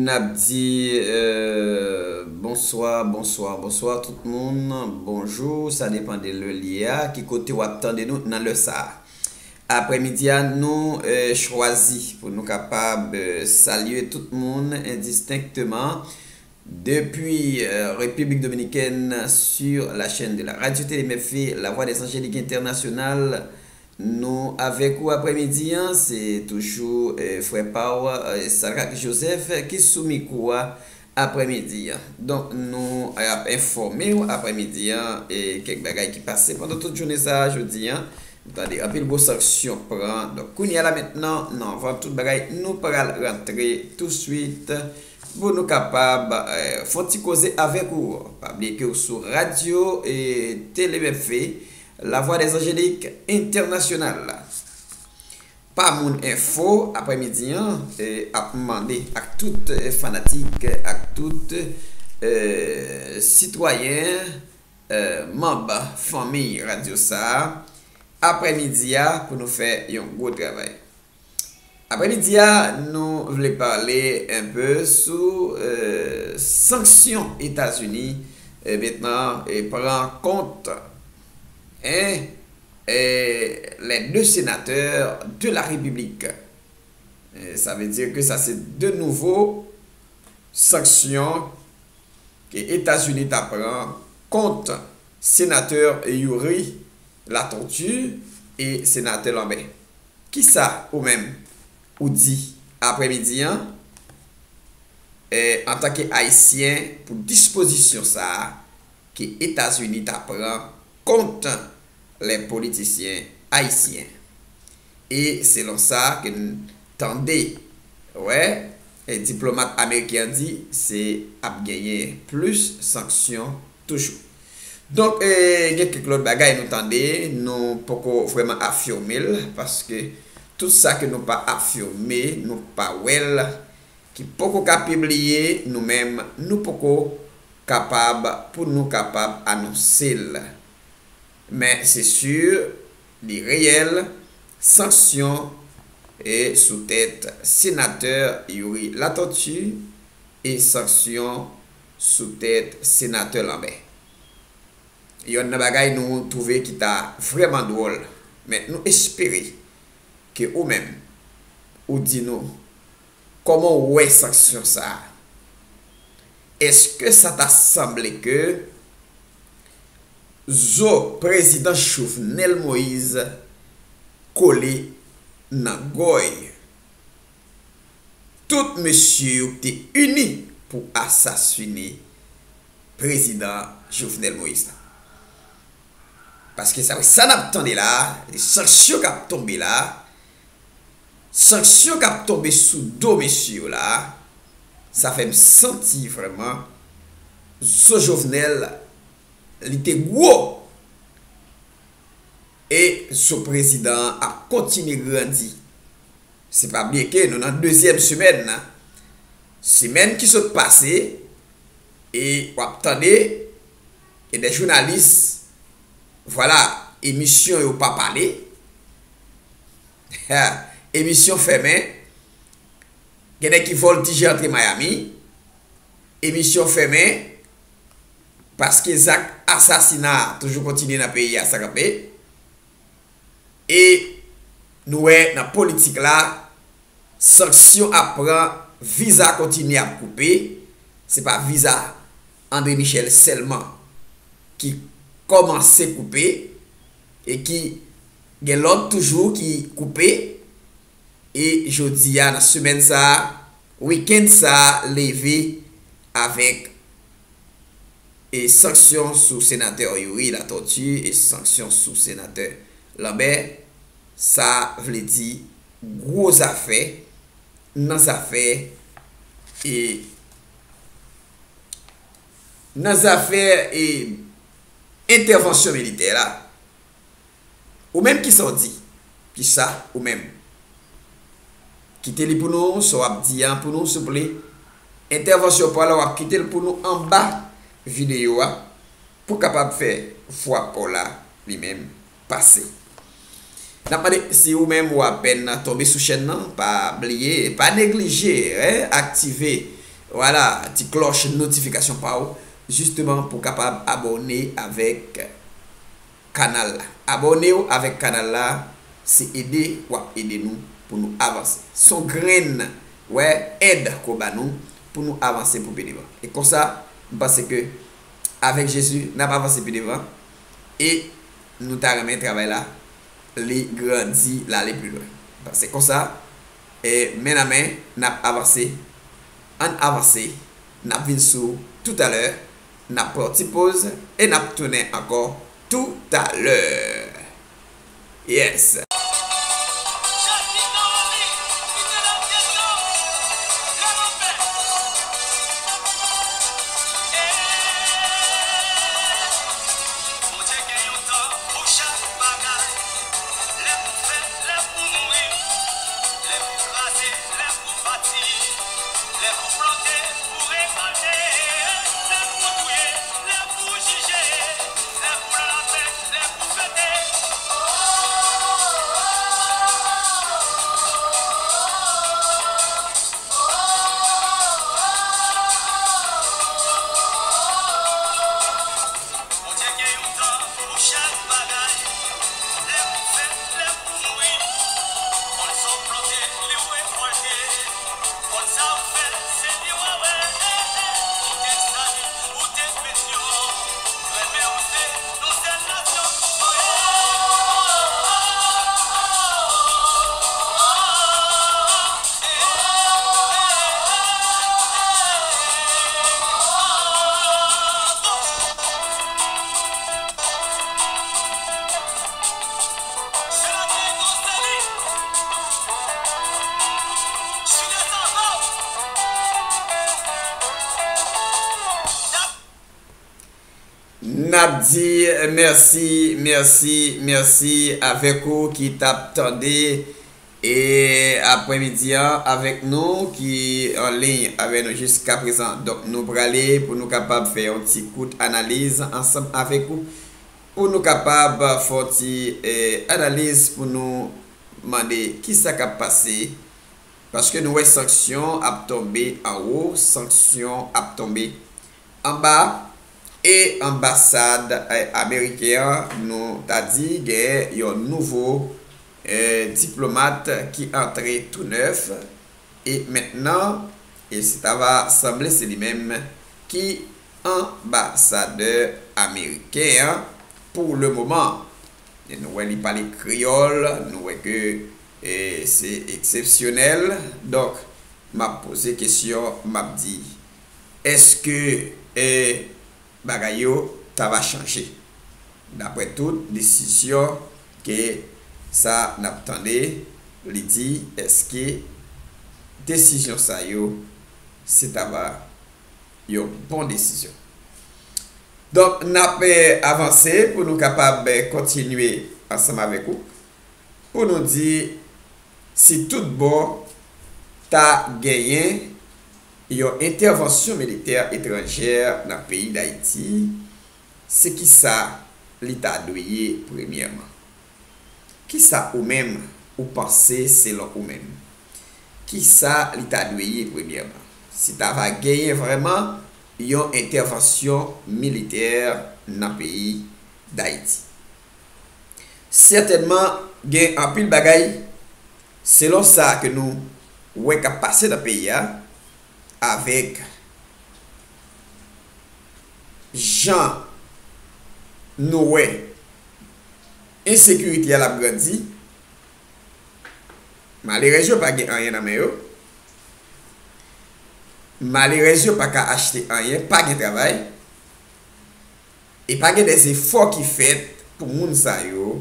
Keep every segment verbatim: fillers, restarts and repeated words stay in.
N ap di, euh, bonswa, bonswa, bonswa tout moun. Bonjou, sa depann de lè li ye a, ki kote w ap tande nou nan lè sa a. Aprèmidi a, nou, euh, chwazi pou nou kapab, euh, salye tout moun endistenkteman depi, euh, Repiblik Dominikèn sur la chaîne de la Radio Télé M F P, La Voix des Angéliques Internationales. Nou avèk ou aprèmidi an, se toujou, eh, frè pa w, eh, Sadrac Joseph ki sou mikwo a aprèmidi an. Donk, nou, eh, ap enfòme w aprèmidi an, eh, kèk bagay ki pase pandan tout jounen sa a jodi an. Nou tande anpil gwo sanksyon pran. Donk, kounye a la mentnan, nou anvan tout bagay, nou pral rantre touswit pou nou kapab, eh, fè yon ti koze avèk ou. Pa bliye ke w sou radyo, eh, Tele M F P, La Voix des Angéliques Internationales. Pa Moun Enfo, aprèmidi an, eh, ap mande ak tout, eh, fanatik, ak tout, eh, sitwayen, eh, manm fanmi radyo sa a, aprèmidi a pou nou fè yon gwo travay. Aprèmidi a, nou vle pale enpe sou, eh, sanksyon Etazini, eh, mentnan, eh, pran kont, en, eh, les deux sénateurs de la République. Eh, sa vle di ke sa se de nouvo sanksyon ke Etazini ta pran kont senatè Youri Latortue e senatè Lambert. Kisa ou menm ou di aprèmidi an, eh, antanke Ayisyen pou dispozisyon sa a ke Etazini ta pran kont lè politisyen ayisyen? E selon sa ke n tande, wè, e diplomat ameriken an di, se ap genyen plis sanksyon toujou. Donk, eh, gen kèk lòt bagay nou tande, nou poko vrèman afime l, paske tout sa ke nou pa afime, nou pa wè l, ki poko ka pibliye, nou menm, nou poko kapab, pou nou kapab anonse l. Men se si, li reyèl, sanksyon e sou tèt senatè Youri Latortue e sanksyon sou tèt senatè Lambert. Yonn nan bagay nou twouve ki ta vrèman dwòl, men nou espere ke ou menm, ou di nou kòman w wè sanksyon sa a. Èske sa ta sanble ke zo prezidan Jovenel Moïse kole nan gòy tout mesye yo ki te ini pou asasine prezidan Jovenel Moïse la? Paske sa, sa n ap tande la, sanksyon k ap tonbe la, sanksyon k ap tonbe sou do mesye yo la, sa fè m santi vrèman zo Jovenel, li te gwo, e zo prezidan an ap kontinye grandi. Se pa bliye ke nou nan dezyèm semèn nan. Semèn ki sot pase, e w ap tande, e de jounalis, vwala, emisyon yo pa pale. Emisyon fèmen. Gen nèg ki vòltije antre Miami. Emisyon fèmen. Paske zak asasina toujou kontinye nan peyi a, sa kanpe. E nou wè nan politik la, sanksyon ap pran, viza kontinye ap koupe. Se pa viza André Michel sèlman ki kòmanse koupe e ki gen lòt toujou ki koupe. E jodi a, nan semèn sa a, wikenn sa a leve avèk e sanksyon sou senatè Youri Latortue e sanksyon sou senatè Lambert, sa vle di gwo zafè nan zafè e nan zafè e entèvansyon militè la. Ou menm, kisa w di? Kisa ou menm? Kite li pou nou, sa w ap di an pou nou, souple. Entèvansyon pa w la, w ap kite l pou nou anba videyo a, pou kapab fè vwa pa w la, li menm, pase. N ap mande, si ou menm ou apèn tonbe sou chèn nan, pa bliye, pa neglije, en, aktive Vwala, ti klòch notifikasyon pa w, jisteman pou w kapab abòne avèk kanal la. Abòne w avèk kanal la, se ede w ap ede nou pou nou avanse. Se yon grenn, wè, èd ke w ba nou pou nou avanse pou pi devan. E konsa, m panse ke avèk Jezi, n ap avanse pi devan e nou ta renmen travay la, li grandi, l ale pi lwen. Paske konsa, e, men nan men, n ap avanse. Ann avanse, n ap vin sou toutalè, n ap pran yon ti poz e n ap tounen ankò toutalè. Yes. Bondye gen yon tan pou chak bagay. Lè pou fèt, lè pou mouri, lè pou kraze, lè pou bati, lè pou plante, pou rekòlte, lè pou touye, lè pou jije, lè pou lapè, lè pou fete. Bondye gen yon tan pou chak bagay. Lè pou fèt, lè pou mouri. Konn sa w plante, li w rekòlte. Konn sa w fè, se li w a wè. Ou te sali, ou te petyon. Renmen ou se yon sèl nasyon. N ap di mèsi, mèsi, mèsi avèk ou ki t ap tande e aprèmidi an avèk nou, ki an liy avèk nou jiskaprezan. Donk, nou prale pou nou kapab fè yon ti kout analiz ansanm avèk ou, pou nou kapab fè yon ti, e, analiz pou nou mande kisa k ap pase, paske nou wè sanksyon ap tonbe anwo, sanksyon ap tonbe anba, e anbasad, e, ameriken an, nou ta di, genyen yon nouvo, e, diplomat ki antre tou nèf, e mentnan, e se ta va sanble se li menm ki anbasadè ameriken an pou le moman. E nou wè li pale kreyòl, nou wè ke, e, se eksepsyonèl. Donk, m ap poze kesyon, m ap di, èske, e, bagay yo ta va chanje? Daprè tout desizyon ke sa n ap tande, li di, èske desizyon sa yo, se ta va yon bon desizyon? Donk, n ap, eh, avanse pou nou kapab, eh, kontinye ansanm avèk ou, pou nou di si tout bon ta genyen yon entèvansyon militè etranjè nan peyi Dayiti, se kisa li ta dwe ye premyèman? Kisa ou menm ou panse selon ou menm? Kisa li ta dwe ye premyèman? Si ta va genyen vrèman yon entèvansyon militè nan peyi Dayiti. Sètènman, gen anpil bagay, selon sa ke nou wè k ap pase nan peyi a, avèk jan nou wè ensekirite a l ap grandi, malerèz yo pa gen anyen nan men yo. Malerèz yo pa ka achte anyen, pa gen travay. E pa gen dèzefò ki fèt pou moun sa yo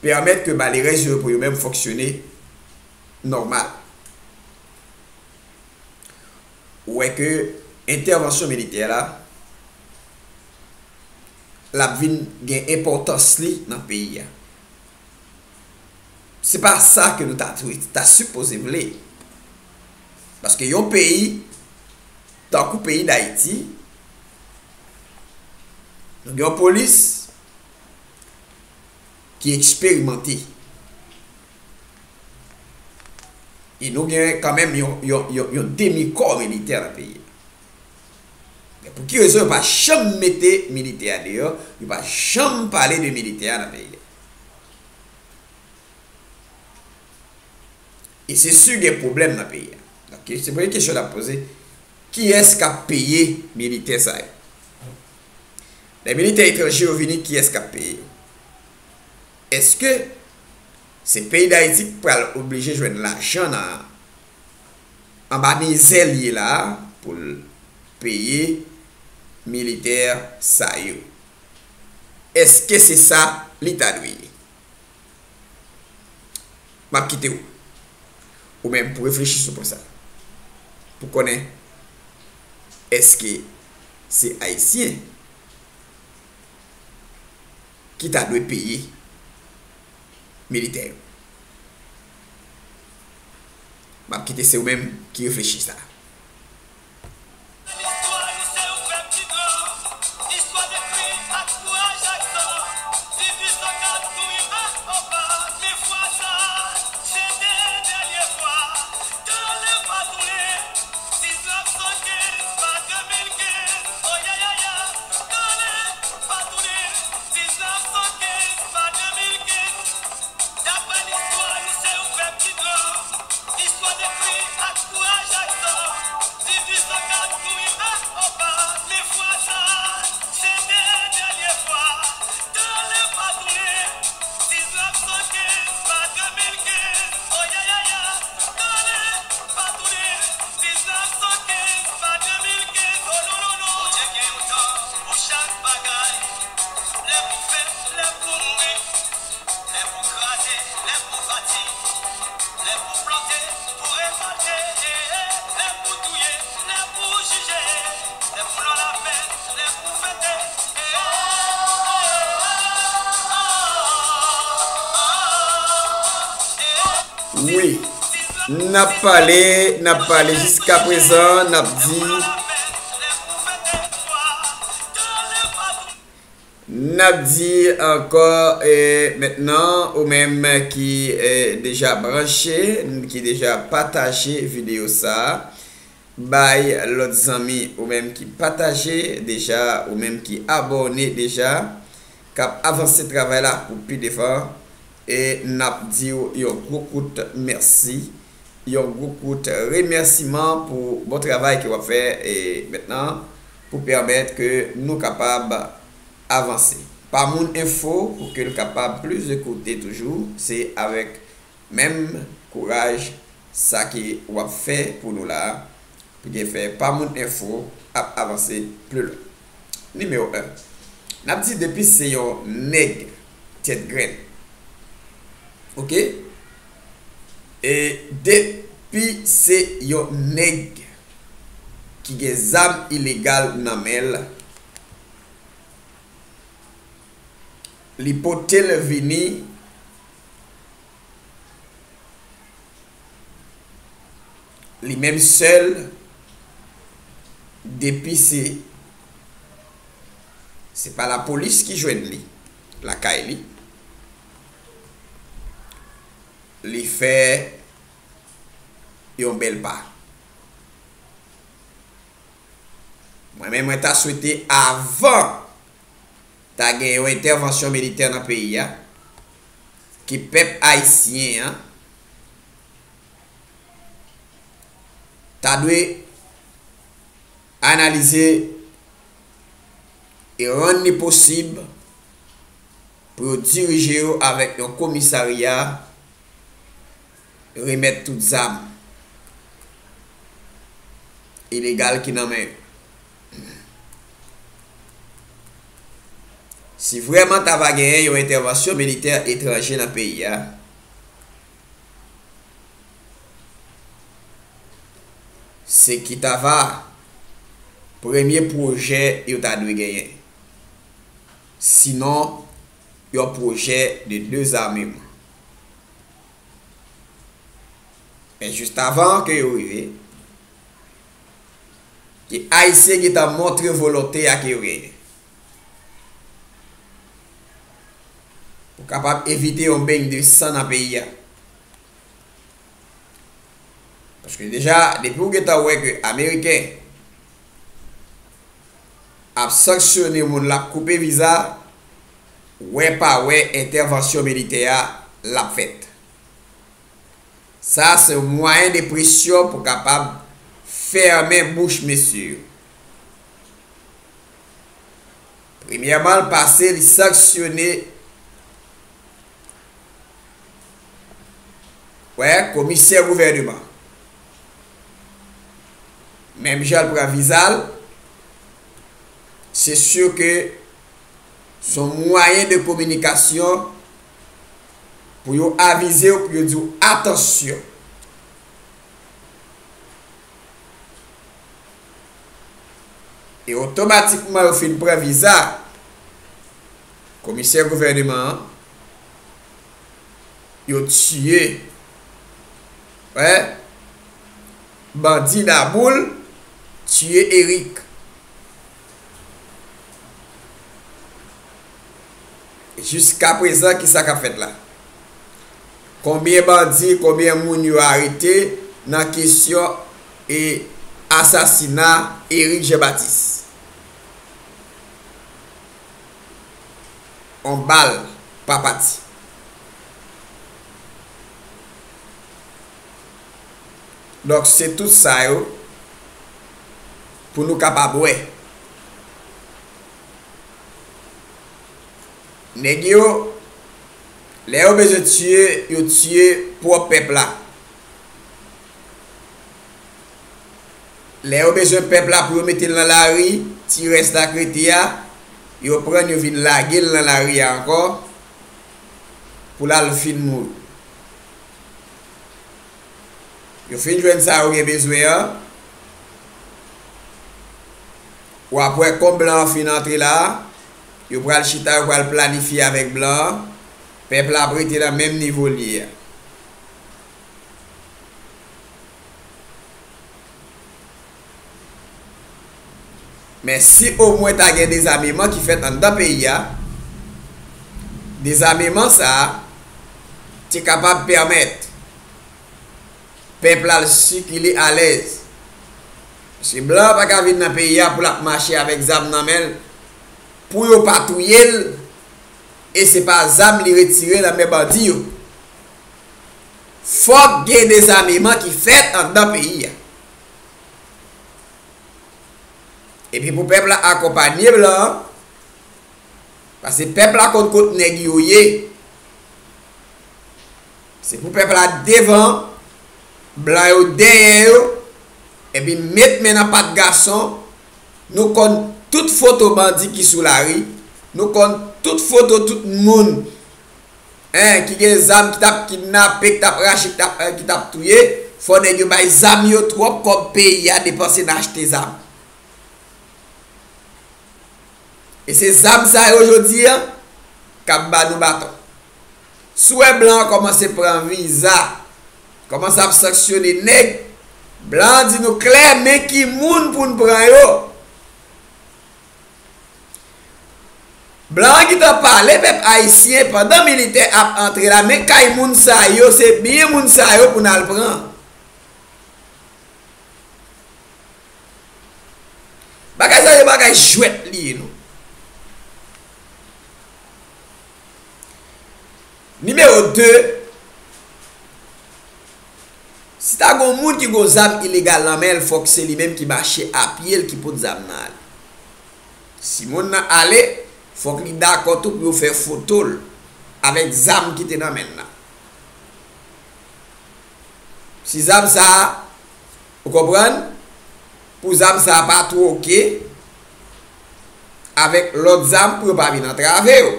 pèmèt ke malerèz yo pou yo menm fonksyone nòmal. Ou wè ke entèvansyon militè la, l ap vin gen enpòtans li nan peyi a. Se pa sa ke nou ta, ta sipoze vle. Paske yon peyi, tankou peyi Dayiti, nou gen yon polis ki eksperimante. E nou gen kanmenm yon, yon, yon, yon demi kò militè nan peyi a. Men pou ki rezon yo pa janm mete militè a deyò, yo pa janm pale de militè a nan peyi a? E se si gen pwoblèm nan peyi a. Donk, se premye kesyon n ap poze, kiyès k ap peye militè sa yo? Lè militè etranje yo vini, kiyès k ap peye yo? Èske se peyi Dayiti k pral oblije jwenn lajan nan anba mizè l ye la a pou l peye militè sa yo? Èske se sa li ta dwe ye? M ap kite w, ou menm, pou reflechi sou pwen sa, pou konnen èske se Ayisyen ki ta dwe peye militè yo. M ap kite se ou menm ki reflechi sa. Daprè listwa, nou se yon pèp ki gran. Listwa ekri ak kouraj ak san. Dizuit san kat pou rive o pa. Men fwa sa, se te dènye fwa. Tande pa tounen. Diznèf san kenz pa de mil kenz. Oyayaya. Tande pa tounen. Diznèf san kenz pa de mil kenz. Oh non, non, non. Bondye gen yon tan pou chak bagay. Lè pou fèt, lè pou mouri. Lè pou kraze, lè pou bati, lè pou plante, pou rekòlte, lè pou touye, lè pou jije, lè pou lò lapè, lè pou fete. Wi, n ap pale, n ap pale jiska prezan, n ap di. N ap di ankò, e, mentnan, ou menm ki, e, deja branche, ki deja pataje videyo sa a, bay lòt zanmi ou menm ki pataje deja, ou menm ki abòne deja, k ap avanse travay la pou pi devan. E n ap di w yon gwo kout mèsi, yon gwo kout remèsiman pou bon travay ke w ap fè, e, mentnan, pou pèmèt ke nou kapab avanse. Pa Moun Enfo, pou ke l kapab plis de kote toujou, se avèk menm kouraj sa ke w ap fè pou nou la a, pou gen fè Pa Moun Enfo ap avanse pli lwen. Nimewo en, n ap di depi se yon nèg tèt grenn, oke? E depi se yon nèg ki gen zam ilegal nan men l, li pote l vini, li menm sèl, depi se, se pa lapolis ki jwenn li lakay li, li fè yon bèl pa. Mwen menm, mwen ta swete avan ta gen yon entèvansyon militè nan peyi a, ke pèp ayisyen an ta dwe analize e rann li posib pou yo dirije yo avèk yon komisarya remèt tout zam ilegal ki nan men yo. Si vrèman ta va genyen yon entèvansyon militè etranje nan peyi a, se ki ta va premye pwojè yo ta dwe genyen. Sinon, yon pwojè de dezameman. Men jis avan ke yo rive, ke Ayisyen gentan montre volonte a ke yo genyen pou kapab evite yon beny de san nan peyi a. Paske deja, depi w gentan wè ke Ameriken ap sanksyone moun, l ap koupe viza, wè pa wè, entèvansyon militè a, l ap fèt. Sa se yon mwayen de presyon pou kapab fèmen bouch mesye yo. Premyèman, l pase, li sanksyone, wè, komisè gouvènman. Menm jan l pran viza l, se si ke se yon mwayen de kominikasyon pou yo avize w, pou yo di w, "Atansyon." E otomatikman yo fin pran viza komisè gouvènman an, yo tiye, wè, bandi Daboul, tiye Erik. Jiskaprezan, kisa k ap fèt la? Konbyen bandi, konbyen moun yo arete nan kesyon e asasina Eric Jean Baptiste? On bal pa pati. Donk, se tout sa yo pou nou kapab wè. Nèg yo, lè yo bezwen tiye, yo tiye pwòp pèp la. Lè yo bezwen pèp la pou yo mete l nan lari, ti rès la k rete a, yo pran l, yo vin lage l nan lari a ankò, pou l al fin mouri. Yo fin jwenn sa yo gen bezwen an. W ap wè kon blan an fin antre la, yo pral chita, yo pral planifye avèk blan an. Pèp la ap rete nan menm nivo l ye a. Men si omwen ta gen dezameman ki fèt anndan peyi a, dezameman sa a te kapab pèmèt pèp la al sikile alèz. Paske blan an pa ka vin nan peyi a pou l ap mache avèk zam nan men l, pou yo pa touye l, e se pa zam li retire nan men bandi yo. Fòk gen dezameman ki fèt anndan peyi a. Epi pou pèp la akonpanye blan an, paske pèp la konn kot nèg yo ye. Se pou pèp la devan, blan yo dèyè yo, epi met men nan pat gason. Nou konn tout foto bandi ki sou lari, nou konn tout foto tout moun en, ki gen zam, ki t ap kidnape, ki t ap rache, ki t ap, eh, ki t ap touye, fò nèg yo bay zam yo twòp kòb peyi a depanse nan achte zam. E se zam sa yo jodi a k ap ba nou baton. Si w wè blan an kòmanse pran viza, kòmanse ap sanksyone nèg, blan an di nou klè men ki moun pou n pran yo. Blan an gentan pale pèp ayisyen pandan militè ap antre la, men kay moun sa yo, se byen moun sa yo pou n al pran. Bagay sa se bagay jwèt li ye non. Nimewo de, si ta gon moun ki gon zam ilegal nan men l, fòk se li menm ki mache a pye l ki pot zam nan ale. Si moun nan ale, fòk li dakò tou pou yo fè foto l avèk zam ki te nan men l la. Si zam sa a, ou konprann, pou zam sa a pa twoke avèk lòt zam pou yo pa vin antrave w.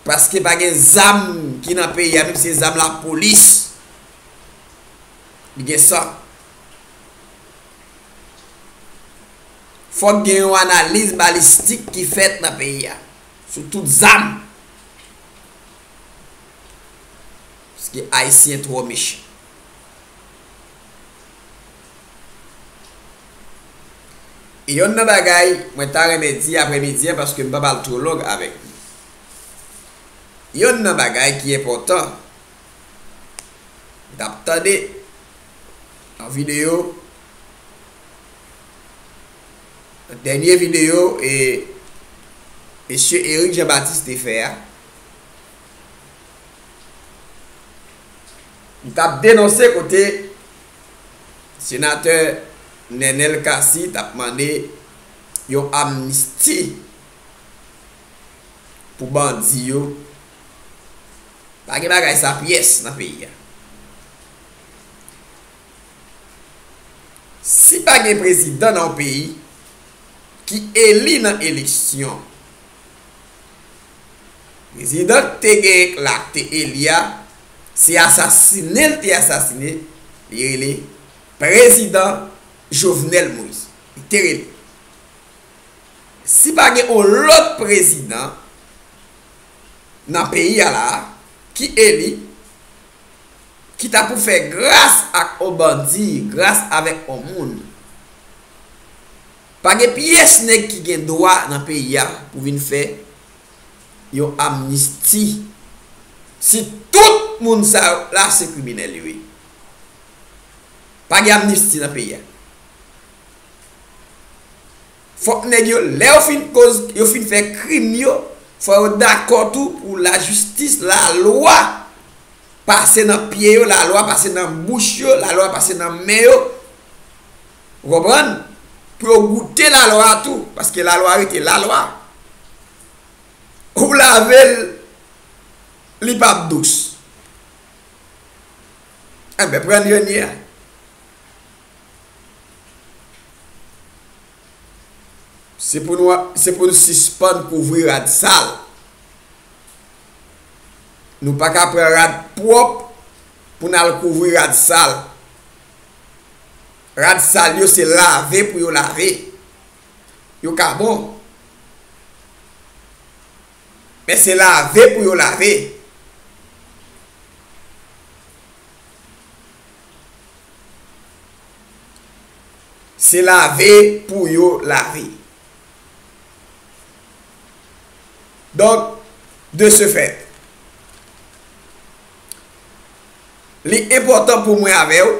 Paske pa gen zam ki nan peyi a, menm si se zam lapolis, li gen san. Fòk gen yon analiz balistik ki fèt nan peyi a sou tout zam. Paske ayisyen twò mechan. E yonn nan bagay mwen ta renmen di aprèmidi an, paske m p ap al twò long avèk nou. Yonn nan bagay ki enpòtan, t ap tande yon videyo, dènye videyo, e, mesye Eric Jean Baptiste te fè a. Li t ap denonse kote senatè Nenel Cassy t ap mande yon amnisti pou bandi yo. Pa gen bagay sa pyès nan peyi a. Si pa gen prezidan nan yon peyi ki eli nan eleksyon, prezidan k te genyen la, k te eli a, se asasine l te asasine, li rele prezidan Jovenel Moïse. Li te rele. Si pa gen yon lòt prezidan nan peyi a la a ki eli, ki ta pou fè gras ak yon bandi, gras avèk yon moun, pa gen pyès nèg ki gen dwa nan peyi a pou vin fè yon amnisti. Si tout moun sa yo la se kriminèl yo ye. Pa gen amnisti nan peyi a. Fòk nèg yo, lè yo fin koz, yo fin fè krim yo, fò yo dakò tou pou lajistis, lalwa pase nan pye yo, lalwa pase nan bouch yo, lalwa pase nan men yo. Ou konprann? Pou yo goute lalwa a tou, paske lalwa rete lalwa. Ou lave l, li p ap dous. Enben, pran l jan l ye a. Se pou nou, se pou nou sispann kouvri rad sal. Nou pa ka pran rad pwòp pou n al kouvri rad sal. Rad sal yo se lave pou yo lave. Yo ka bon. Men se lave pou yo lave. Se lave pou yo lave. Donk, de ce fait, li enpòtan pou mwen avè w,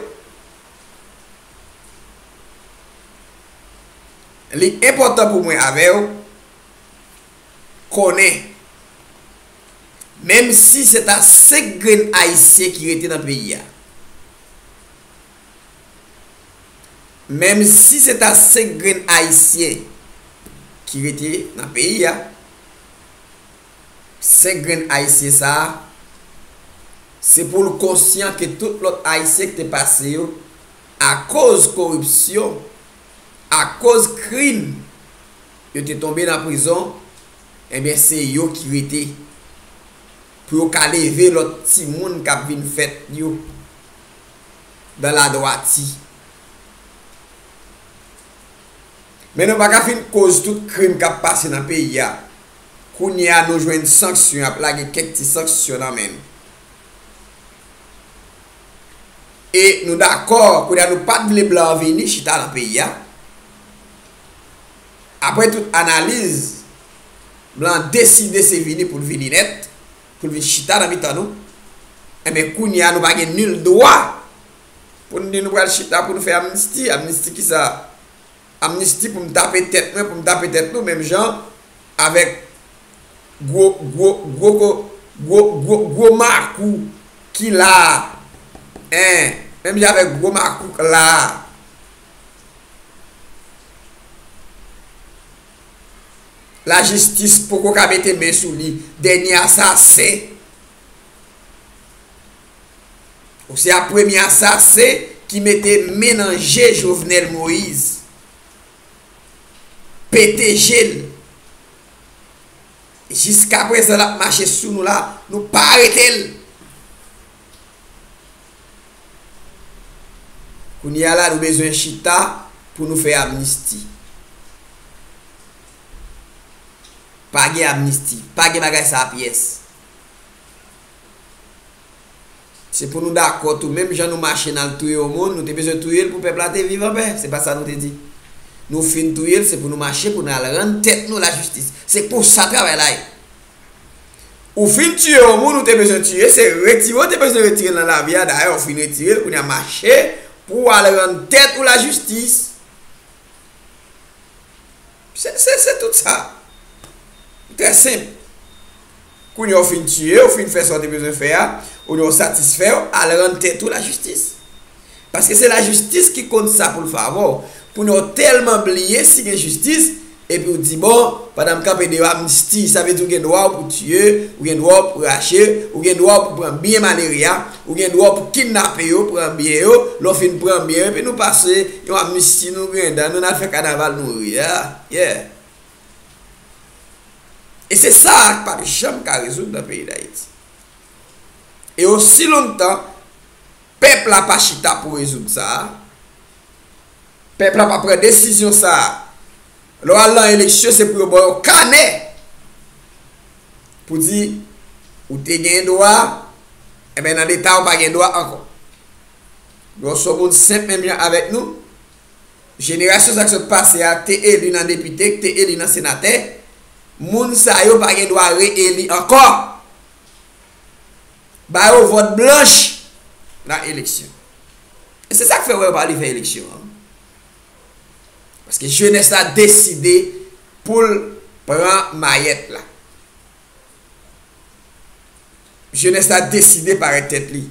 li enpòtan pou mwen avè w, konnen, menm si se ta senk grenn Ayisyen ki rete nan peyi a, menm si se ta senk grenn Ayisyen ki rete nan peyi a, senk grenn Ayisyen sa a, se pou l konsyan ke tout lòt Ayisyen ki te pase yo, akoz koripsyon, akoz krim, yo te tonbe nan prizon, ebyen, se yo ki rete pou yo ka leve lòt timoun k ap vin fèt yo dan ladwati. Men nou pa ka fin koz tout krim k ap pase nan peyi a. Kounye a, nou jwenn sanksyon, y ap lage kèk ti sanksyon nan men nou. E nou dakò, kounye a nou pa t vle blan an vini chita nan peyi a. Apre tout analiz, blan an deside se vini pou l vini nèt, pou l vin chita nan mitan nou. Enben, kounye a nou pa gen nil dwa pou n di nou pral chita pou nou fè amnisti. Amnisti kisa? Amnisti pou m tape tèt mwen, pou m tape tèt nou, menm jan avèk gwo, gwo, gwo, gwo, gwo, gwo, gwo makou ki la a. Hein, menm jan avèk gwo makou k la a. Lajistis poko ka mete men sou li. Dènye asasen. Ou se a premye asasen ki mete men nan je Jovenel Moïse. Pete je l. Jiskaprezan, l ap mache sou nou la, nou pa arete l. Kounye a la, nou bezwen chita pou nou fè amnisti. Pa gen amnisti. Pa gen bagay sa a pyès. Se pou nou dakò tou. Menm jan nou mache n al touye yon moun, nou te bezwen touye l pou pèp la te viv anpè. Se pa sa nou te di? Nou fin touye l, se pou nou mache pou n al rann tèt nou lajistis. Se pou sa travay la ye. Ou fin tiye yon moun ou te bezwen tiye, se retire w te bezwen retire l nan lavi a. Dayè, ou fin retire l, kounye a mache pou w al rann tèt ou lajistis. Se, se, se tout sa. Trè senp. Kounye a w fin tiye, w fin fè sa w te bezwen fè a, kounye a w satisfè w, al rann tèt ou lajistis. Paske se lajistis ki konn sa pou l fè avè w. Kounye a w tèlman bliye si gen jistis, epi w di, bon, pandan m kanpe deyò amnisti, sa vle di w gen dwa w pou tiye, ou gen dwa w pou rache, ou gen dwa w pou pran byen malere a, ou gen dwa w pou kidnape yo, pran byen yo, lè w fin pran byen yo, epi nou pase yon amnisti, nou griyen dan, nou n al fè kanaval, nou ri. Ah, yeah. E se sa k p ap janm ka rezoud nan peyi Dayiti. E osi lontan pèp la pa chita pou rezoud sa a, pèp la pa pran desizyon sa a, lè w al nan eleksyon, se pou yo ba w yon kanè pou di ou te gen dwa, enben, nan leta ou pa gen dwa ankò. Lè w se yon moun senp menm jan avèk nou, jenerasyon sa k sot pase a te eli nan depite, te eli nan senatè, moun sa yo pa gen dwa re-eli ankò. Ba yo vòt blanch nan eleksyon. E se sa k fè w wè yo pa vle fè eleksyon an. Paske jenès la deside pou l pran mayèt la. Jenès la deside parèt tèt li.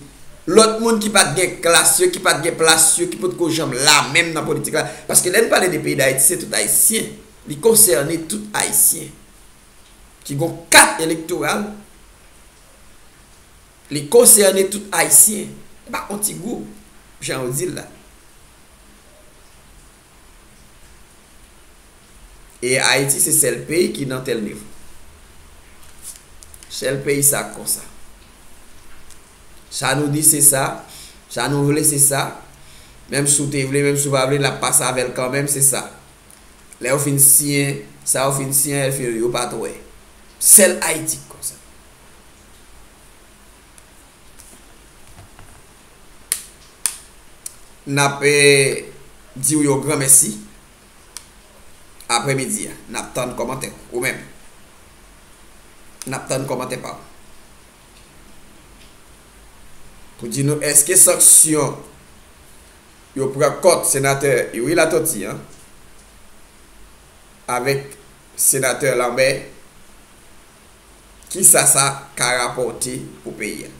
Lòt moun ki pa t gen klas yo, ki pa t gen plas yo, ki potko janm la menm nan politik la. Paske lè n pale de peyi Dayiti, se tout Ayisyen. Li konsène tout Ayisyen. Ki gon kat elektoral, li konsène tout Ayisyen. E pa yon ti gwoup, jan yo di l la. E Ayiti se sèl peyi ki nan tèl nivo. Sèl peyi sa k konsa. Sa nou di se sa, sa nou vle se sa. Menm si w te vle, menm si w pa vle, l ap pase avè l kanmenm, se sa. Lè yo fin siyen, sa yo fin siyen, yo pa t wè. Sèl Ayiti k konsa. N ap, eh, di w yon gran mèsi. Aprèmidi a, n ap tann kòmantè ou menm. N ap tann kòmantè pa w. Pou di nou, èske sanksyon yo pran kont senatè Youri Latortue an avèk senatè Lambert, kisa sa ka rapòte pou peyi a?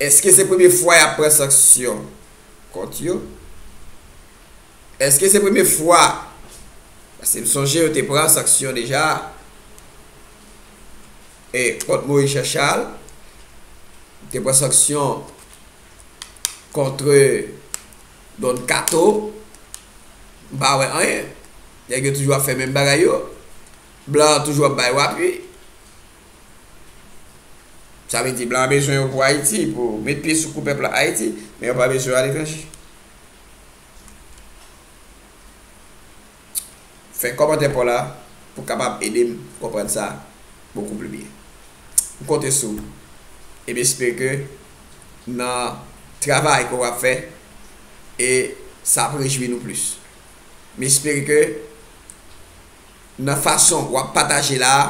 Èske se premye fwa y ap pran sanksyon kont yo? Èske se premye fwa? Paske m sonje yo te pran sanksyon deja, e, kont Moïse Jean Charles, te pran sanksyon kont Don Kato, m pa wè anyen. Nèg yo toujou ap fè menm bagay yo. Blan an toujou ap ba yo apui. Sa vle di blan an bezwen yo pou Ayiti, pou met pye sou kou pèp la Ayiti, men yo pa bezwen yo aletranje. Fè kòmantè pa w la pou w kapab ede m konprann sa bokou pli byen. M konte sou ou e m espere ke nan travay ke w ap fè, e sa ap rejwi nou plis. M espere ke nan fason w ap pataje la a,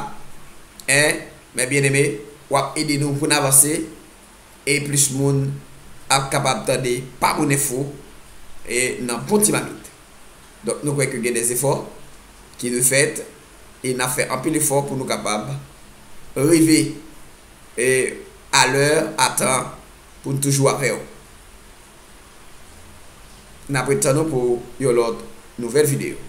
en, mes bien-aimés, w ap ede nou pou n avanse e plis moun ap kapab tande Pamoun Enfo e nan bon ti mamit. Donk, nou kwè ke gen de efò ki dwe fèt e n ap fè anpil efò pou nou kapab rive e a lè, a tan, pou n toujou avè w. N ap ret tann ou pou yon lòt nouvèl videyo.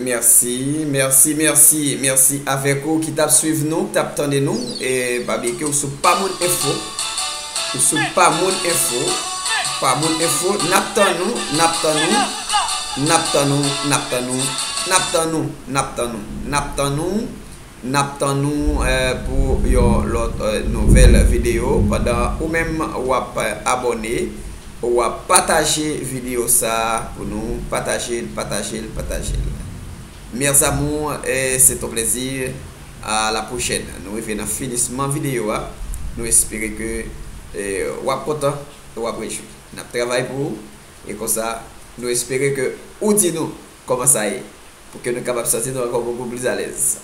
Mèsi, mèsi, mèsi, mèsi avèk ou ki t ap swiv nou, ki t ap tande nou. E pa bliye ke ou sou Pamoun Enfo. Ou sou Pamoun Enfo. Pamoun Enfo, n ap tann ou, n ap tann ou, n ap tann ou, n ap tann ou, n ap tann ou, n ap tann ou, n ap tann ou, n ap tann nou eh, pou yon lòt eh, nouvèl videyo. Pandan ou menm w ap eh, abòne, w ap pataje videyo sa a pou nou. Pataje l, pataje l, pataje l. Mes amours, eh, c'est un plaisir. À la prochaine. Nou rive nan finisman videyo a. Nou espere ke eh, w ap kontan, w ap rejwi. N ap travay pou ou. E konsa, nou espere ke ou di nou kòman sa ye. Pou ke nou kapab santi nou ankò bokou plis alèz.